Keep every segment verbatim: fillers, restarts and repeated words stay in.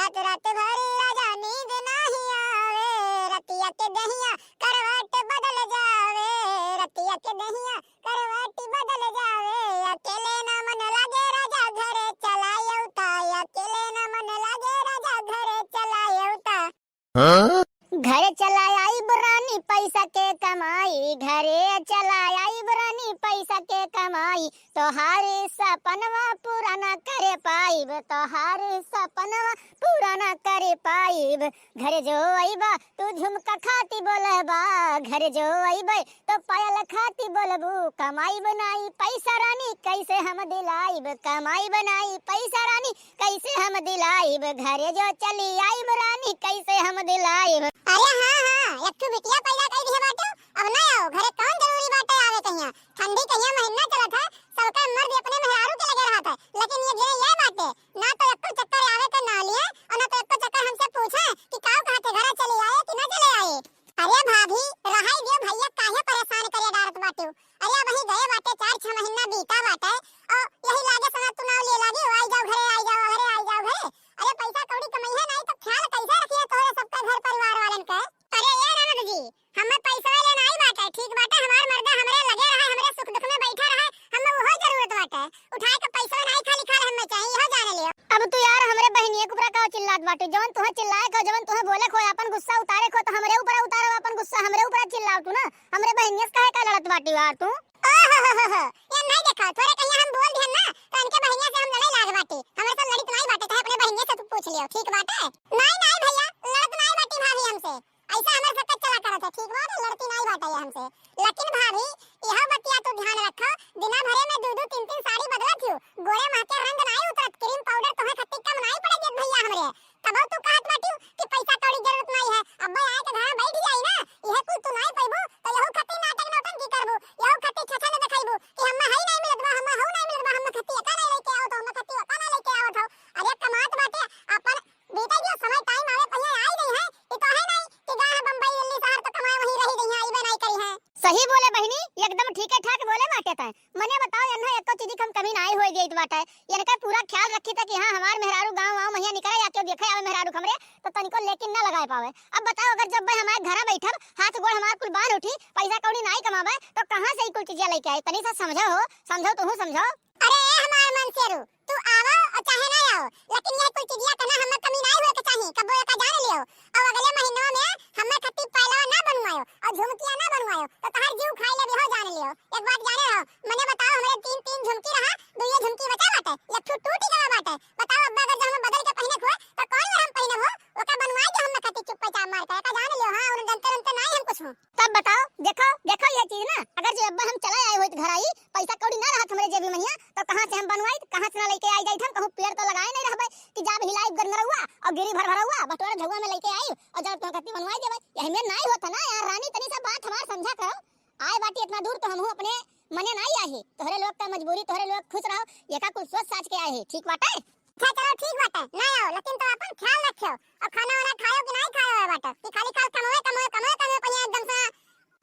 रात रात भर राजा नींद नाही आवे, रतिया के दहिया करवट बदल जावे, रतिया के दहिया करवट बदल जावे। अकेले ना मन लागे राजा घरे चला अउता, अकेले ना मन लागे राजा घरे चला अउता। हाँ? घरे चला आइब रानी पैसा के कमाई, घरे चला आइब रानी पैसा के कमाई, तोहार सपनवा पूरा ना करे पाइब, तोहार सपनवा पूरा ना करे पाइब। घरे जो अइबा तू झुमका खाती बोलबा, घरे जो अइबे तो पायल खाती बोलबू, कमाइब नाई पैसा रानी कैसे हम दिलाइब, कमाइब नाई पैसा रानी कैसे हम दिलाइब, घरे जो चली आइब रानी कैसे हम दिलाइब। अरे हाँ, हाँ, एक ठो बिटिया पैदा कइ दिहे बाटे, अब ना आओ घरे, कौन जरूरी बाटे आवे कहिया? ठंडी कहिया महीना चलत है, सबका मर्द अपने मेहरारू के लगे रहत है, लेकिन ये जे ये बाटे, ना तो एको चक्कर आवे के ना लिए, और ना तो एको चक्कर हमसे पूछे कि काऊ कहा थे, घरे चली आए कि ना चले आए। अरे भाभी, रहाई दियो भैया, काहे परेशान करे डारत बाटू? अरे अबहीं गए बाटे, चार छह महीना बीता बाटे, और यही लागे सना तू नाव लिए लागी, "आई जाओ घरे, आई जाओ घरे, आई जाओ घरे।" अरे पैसा कौड़ी कमइहे नाई तो ख्याल कैसे रखिए तोहरे सबके घर परिवार वालन के? अरे ये ननद जी, हमें पैसा लेना आई बाटे, ठीक बाटे, हमार मर्दा हमरे लगे रहे, हमरे सुख दुख में बैठा रहे, हमें वही जरूरत बाटे। उठाए के पैसा नाई खाली खाल हमें चाहिए, हो जाने लियो। अब तू यार हमरे बहिनिया के ऊपर का चिल्लात बाटू? जवन तुहे चिल्लाए को, जवन तुहे बोले को, अपन गुस्सा उतारे को, तो हमरे ऊपर उतारो अपन गुस्सा, हमरे ऊपर चिल्लाव तू ना। हमरे बहिनिया से काहे का लड़त बाटू यार तू? ओहो हो हो हो, ये नहीं देखा, थोड़े कहिया हम बोल दिहन ना, तो इनके बहिनिया से हम लड़े लाग बाटी। हमरे से लड़ित नहीं बाटे, चाहे अपने बहिनिया से तू पूछ लियो, ठीक बाटे? नहीं, नहीं भैया, लड़त नहीं बाटी भाभी हमसे। ऐसा हमारे सबका चला करत है, ठीक बात है, लड़ती नहीं बाटे ये हमसे। लेकिन भाभी, यह बतिया तू ध्यान रखो, दिना भरे में दो दो तीन तीन साड़ी बदलत हियो, गोरे माँ के रंग नहीं उतरत, क्रीम पाउडर तोहे खत्ती कम नहीं पड़े देत भैया हमरे। तबो तू कहत बाटियो कि पैसा कौड़ी जरूरत नहीं है, अब्बे आए के घर में बैठ जाई ना, यह कुल तू नहीं पैबू, तो यहू खत्ती नाटक नौटंकी करबू, यहू खत्ती छछन देखाइबू कि हम्मे हई नहीं मिलत बा, हम्मे हऊ नहीं मिलत बा, हम्मे खत्ती एका नहीं लेके आवत हो, हम्मे खत्ती ओका नहीं लेके आवत हो। अरे कमात बाटे अपन बीते जो समय टाइम आवे पहिया आई गई है, ये तो है नहीं कि गाह बम्बई दिल्ली शहर तो कमाए वहीं रही गई है, आईबे नहीं करी है। सही बोले बहिनी, एकदम ठीके ठाक बोले बाटे तै। मने बताओ, एन्हे एको चीज के हम कमी नाई होए देत बाटे। एनका पूरा ख्याल रखी था कि हाँ, हमार मेहरारू गाँव वाँव महिया निकले या केहू देखे आवे मेहरारू हमरे, तो तनिको लेकिन ना लगाए पावे। अब बताओ, अगर जब भाई हमारे घरा बैठब, हाथ गोड़ हमार कुल बांध उठी, पैसा कौड़ी नाई कमावे, तो कहाँ से ई कुल चीजिया लेके आई? तनी सा समझो हो, समझो, तुहू समझो। अरे ए हमार मनसेरू, तू आवो और चाहे ना आओ, लेकिन ये कुल चीजिया के ना हमें कमी नाई होए के चाही, कबो एका जान लियो। और अगले महीनवा में हमें खत्ती पायलवा ना बनवायो और झुमकिया ना बनवायो, तो तहार जीव खाई लेबे हो जान लियो। एक बात जाने रहो, मने बताओ, हमरे तीन, तीन झुमकी रहा, दुइये झुमकी बचा बाटे, एक ठो टूट गवा बाटे। बताओ अब्बा, अगर जो हमें बदल के पहिने हुए, तो कौन बेर हम पहिने हो? ओका बनवाई के हमें खत्ती चुप्पे चाप मार के, एका जान लियो, हाँ, उन्हें जनते, जनते नाई हम कुछ हूँ। तब बताओ, देखो, देखो ये चीज ना, अगर जो अब्बा हम चला आए होइत घर आई, पैसा कौड़ी ना रहत हमरे जेबी महिया, तो कहाँ से हम बनवाई, कहाँ से ना लेके आई जाइत हम, कहूँ पेड़ तो लगाए नहीं रहबे कि जाब हिलाई गरगरौआ और गिरी भरभरौआ, बटोरा झौआ में लेके आई और जब तुम खत्ती बनवाई देबे, यही में नाई होत है ना यार रानी, तनी सा बात हमार समझा करो। आए बाटी इतना दूर तो हमहू अपने मने नाई आए ही, तोहरे लोग का मजबूरी, तोहरे लोग खुश रहो, ये का कुल सोच साच के आए ही, ठीक बाटे? अच्छा चलो ठीक बाटे, ना आओ, लेकिन तो अपन ख्याल रखियो और खाना वाना खायो कि नहीं खायो है बाटे कि खाली खाल कमवे, कमवे, कमवे, कमवे पहिया एकदम से।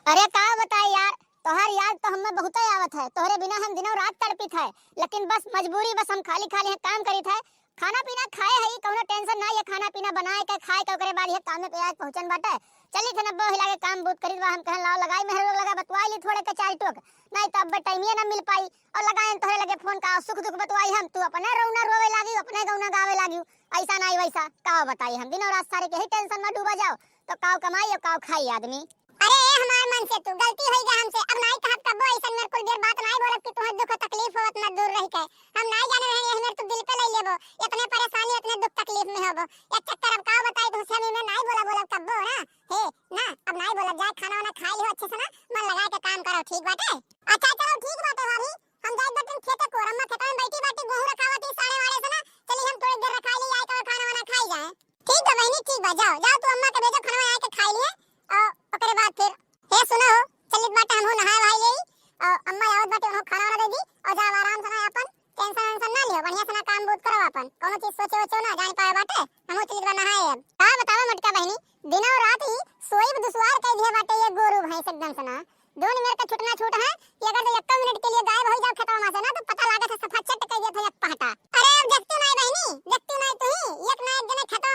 अरे का बताई यार, तोहर याद तो हमें बहुते आवत है, तोहरे बिना हम दिनों रात तड़पित है, लेकिन बस मजबूरी, बस हम खाली खाली यहाँ काम करित है। खाना पीना खाए है, कौनो tension ना, ये खाना पीना बनाए के खाए के ओकरे बाद ये काम में पे आज पहुँचन बाटे। चली थे नब्बो हिला के काम बूत करित बा, हम कहन लाओ लगाई मेहर लोग लगा बतवाई ली थोड़े के चार टोक, नहीं तो अब टाइमिए ना मिल पाई। और लगाए तोहरे लगे फोन का सुख दुख बतवाई हम, तू अपने रौना रोवे लागी, अपने गौना गावे लागी, ऐसा नहीं वैसा। का बताई हम, दिनों रात सारे के ही tension में डूबा जाओ, तो काव कमाई और काव खाई आदमी। अरे ए हमार मनसेतू, गलती होई गया हमसे, अब नाई कहब कब्बो ऐसन मेरे कुल देर बात नाई बोलब कि तुम्हें दुख तकलीफ हो इतना दूर रह के। हम नाई जाने रहे, यही मेरे तू दिल पे ले लेबो, इतने परेशानी, इतने दुख तकलीफ में होबो। एक चक्कर अब का बताई तुमसे, हम इन्हें नाई बोला, बोलब कब्बो ना। हे, ना, अब नाई बोलब, जाए खाना वाना खाई लियो अच्छे से ना, मन लगा के काम करो, ठीक बाटे? अच्छा चलो ठीक बाटे भाभी, हम जाए दो तीन खेते को, अम्मा खेतवा में बैठी बाटी, गेहूं रखावती साड़े वाड़े से ना, चली हम थोड़ी देर रखाई ली, आए के खाना वाना खाई जाए। ठीक बा बहिनी, ठीक बा, जाओ, जाओ, तू अम्मा के भेजो, खाना आए के खाई लिए, और ओकरे बाद फिर, हे सुनो हो, चलित बाटे, हमहू नहाए वहाए लेई, और अम्मा आवत बाटे, उन्हों खाना वाना दे दी, और जाओ आराम से ना अपन tension वेंशन ना लियो, बढ़िया से ना काम बूत करो अपन, कोनो चीज सोचे वोचे ना, जान पाए बाटे, हमहू चलित बा नहाए अब। का बतावा मोटका बहिनी, दिनों रात ही सोईब दुश्वार कह दिए बाटे ये गोरू भैंस एकदम से ना, दोन मिनट का छुटना छूट है, कि अगर तो एक्को मिनट के लिए गायब हो जाओ खेतवा में से ना, तो पता लागत है सफा चट कह दिया था एक पहटा। अरे अब देखती नहीं बहनी, देखती नहीं तू ही, एक ना एक जने खेतवा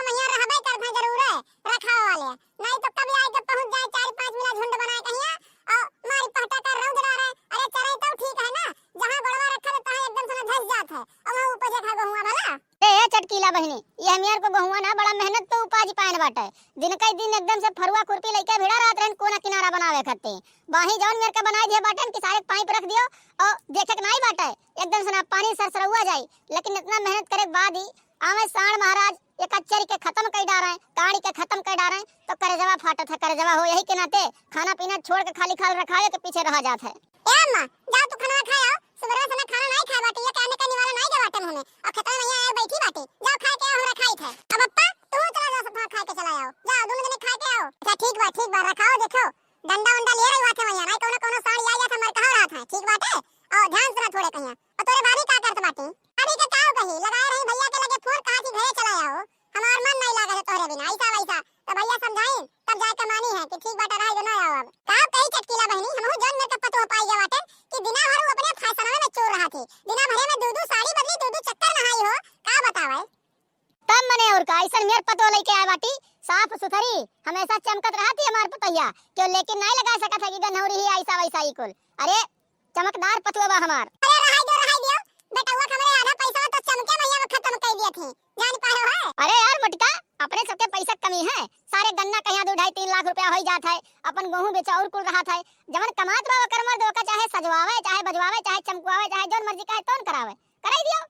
गहुआ ना बड़ा मेहनत पे उपाज पाएन बाटे। दिन कई दिन एकदम से फरुआ खुरपी लइके भिड़ा रहत रहन कोना किनारा बनावे खातिर। बाही जौन मेर के बनाई दिए बाटेन कि सारे पाइप रख दियो और देखे के नाई बाटे, एकदम से ना पानी सरसरौआ जाई। लेकिन इतना मेहनत करे के बाद ही आवे साँड़ महाराज एक चरी के खत्म कई डारे, काढ़ी के खत्म कई डारे, तो करेजवा फाटत है, करेजवा हो। यही के नाते खाना पीना छोड़ के खाली खाल रखावे के पीछे रहा जात है। ए अम्मा, जाओ तू खाना खाए आओ, सुबह से ना खाना नहीं खाए बाटी, ये कहने का निवाला नहीं गए बाटे मुँह में, और खेतवा में यहाँ आए बैठी बाटी, जाओ खाए के आओ, हमरा खाई थे। अब पप्पा, तू चला जाओ, सब खाए के चला आओ, जाओ दोनों जने खाए के आओ। अच्छा ठीक बा, ठीक बा, रखाओ, देखो डंडा उंडा लिए रही बात है वहाँ, नहीं कौनो कौनो साड़ी आई जात है, मर कहाँ रहत है, ठीक बाटे, और ध्यान से ना थोड़े कहिया। और तोरे भाभी का करत बाटी? भाभी के काव कही, लगाए रही भैया के लगे फोन, कहा थी घरे चला आओ, हमार मन नहीं लागे है तोहरे बिना, ऐसा वैसा। तो भैया समझाई, तब जाके मानी है कि ठीक बाटे, रहे जो ना आओ अब। काव कही चटकीला बहनी, हमहू जौन मेर के पतोह पाई गया बाटे कि दिना भर वो अपने फैशनवे में चोर रहा थी, दिना भरे में दू दू साड़ी बदली, दू दू चक्कर नहाई हो, का बतावे? तब मने और का, ऐसन मेर पतोह लेके आए बाटी, साफ सुथरी, हमेशा चमकत रहती हमार पतोहिया, क्यों लेकिन नहीं लगा सकत है कि गन्हौरी ही ऐसा वैसा ही कुल। अरे चमकदार पतुआ बा हमार। अरे रहाई दियो, रहाई दियो, बेटउआ के हमरे आधा पैसा तो चमके भैया में खत्म कर दिए थे, जान पाए हो है। अरे यार मोटका, अपने सबके पैसा कमी है, सारे गन्ना कहिया दो ढाई तीन लाख रुपया होई जात है, अपन गेहूं बेचा और कुल रहत है, जवन कमात बा ओकर मर्द ओका चाहे सजवावे, चाहे बजवावे, चाहे चमकवावे, चाहे जौन मर्जी कहे तौन करावे, कराई दियो।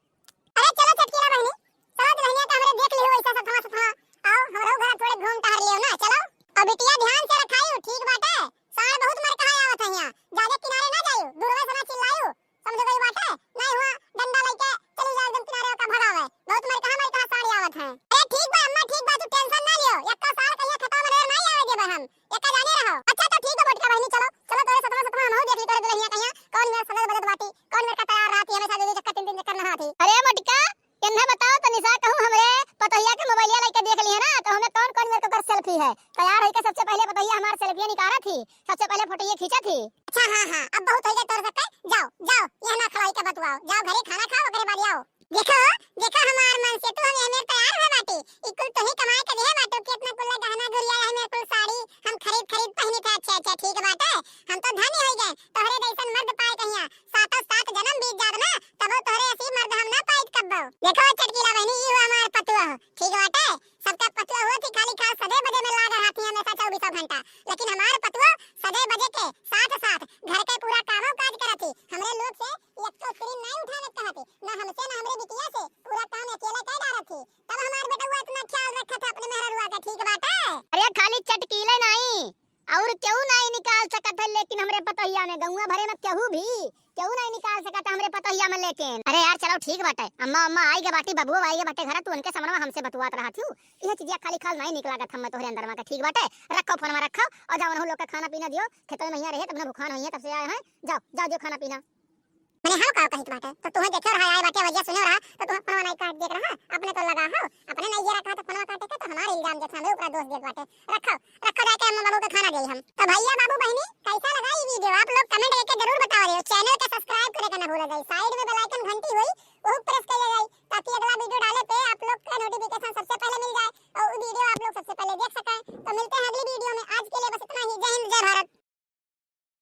अरे चलो चटकीला बहनी, चलो दुल्हनिया का हमरे देख लियो ऐसा सथवा सथवा, आओ हमरो घर थोड़े घूम टहर लियो ना, चलो। अब बिटिया ध्यान से रखायु, ठीक बाटे, साँड़ बहुत मर कहाँ आवत है यहाँ, ज्यादा किनारे ना जायु, दूरवे से ना चिल्लायु, समझ गई बाटे, नहीं हुआ डंडा लेके चली जाओ एकदम किनारे का भगावे, बहुत मर कहाँ मर कहाँ साँड़ आवत है। अरे ठीक बा अम्मा, ठीक बा, तू टेंशन ना लियो, एक्का साल कहिया खेतवा में नहीं आवे देबे हम, एक्का जाने रहो। अच्छा तो ठीक बा मोटका बहनी, चलो चलो तोरे सतवा सतवा हमहू देख ली तोरे दुल्हनिया कहिया कौन मेर सजल बजत बाटी, कौन मेर का तैयार रहती, हमेशा दो दो चक्कर तीन तीन चक्कर नहाती। अरे मोटका, केन्हे बताओ तनी सा कहूँ हमरे पतोहिया के मोबाइलिया लेके देख लिहे ना, तो हमें कौन कौन मेर के ओकर सेल्फी है। तैयार होइके सबसे पहले पतोहिया हमार सेल्फिया निकालत ही, सबसे पहले फोटोइया खींचत ही। अच्छा हाँ हाँ, अब बहुत हो गया तोर सबके, जाओ जाओ, यह ना खवाई के बतुआओ, जाओ घरे खाना खाओ ओकरे बाद आओ। देखो देखो हमार मन से तू हम एहमेर तैयार हुए बाटी, ई कुल तोही कमाए के देहे बाटू, कि इतना कुल गहना गुरिया एहमेर कुल साड़ी हम खरीद खरीद पहनी थे। अच्छा अच्छा ठीक बाटे, हम तो धनी हो गए तोहरे जैसन मर्द पाए कहिया, सातों सात जन्म बीत जात ना, तबो तोहरे ऐसी मर्द हम ना पाइत कब्बो। देखो चटकीला बहनी, ई हुआ हमार पतुआ हो, ठीक बाटे, सबका पतुआ हुआ थी खाली खाल सदे बदे में लाग रहती हमेशा चौबीसों घंटा, लेकिन हमार पतुआ सदे बजे के साथ साथ घर के पूरा कामों काज करत ही, हमरे लोग से एक तो screen नहीं उठावे कहत ही, ना हमसे ना हमरे बिटिया से, पूरा काम अकेले कर डारत ही, तब हमार बेटउआ इतना ख्याल रखत है अपने मेहररुआ के, ठीक बाटे। अरे खाली चटकीले नहीं, और केहू नाई निकाल सकत है, लेकिन हमरे पतोहिया में गौवा भरे में केहू भी केहू नाई निकाल सकत है हमरे पतोहिया में। लेकिन अरे यार चलो ठीक बाटे, अम्मा अम्मा आई गे बाटी, बबुआ आई गे बाटे घर, तू उनके सामने हमसे बतुआत रहत हूँ। यह चीजिया खाली खाल नाई निक लागत हमें तोहरे अंदर में के, ठीक बाटे। रखो फोनवा रखो और जाओ उन्हों लोग का खाना पीना दियो, खेतों में यहाँ रहे तब ना भुखान होइए तब से आए हैं, जाओ जाओ दियो खाना पीना। मने हम का कहित बाटे, तो तुम्हें देखे रहा आए बाटे, वजह सुने रहा, तो तुम्हें फोनवा नाई काट देत रहा, अपने तो लगा हो, अपने नाई ये रखा तो फोनवा काटे का, तो हमारे इल्जाम देत हमें ऊपर दोष देत बाटे। रखो रखो जाके अम्मा बाबू का खाना दे हम। तो भैया बाबू बहनी कैसा लगा ये video, आप लोग comment करके जरूर बताओ रहे हो। Channel के subscribe करे का ना भूला जाए, side में bell icon घंटी हुई वो press कर ले जाए, ताकि अगला video डाले पे आप लोग का notification सबसे पहले मिल जाए और वो video आप लोग सबसे पहले देख सकें। तो मिलते हैं अगली video में। आज के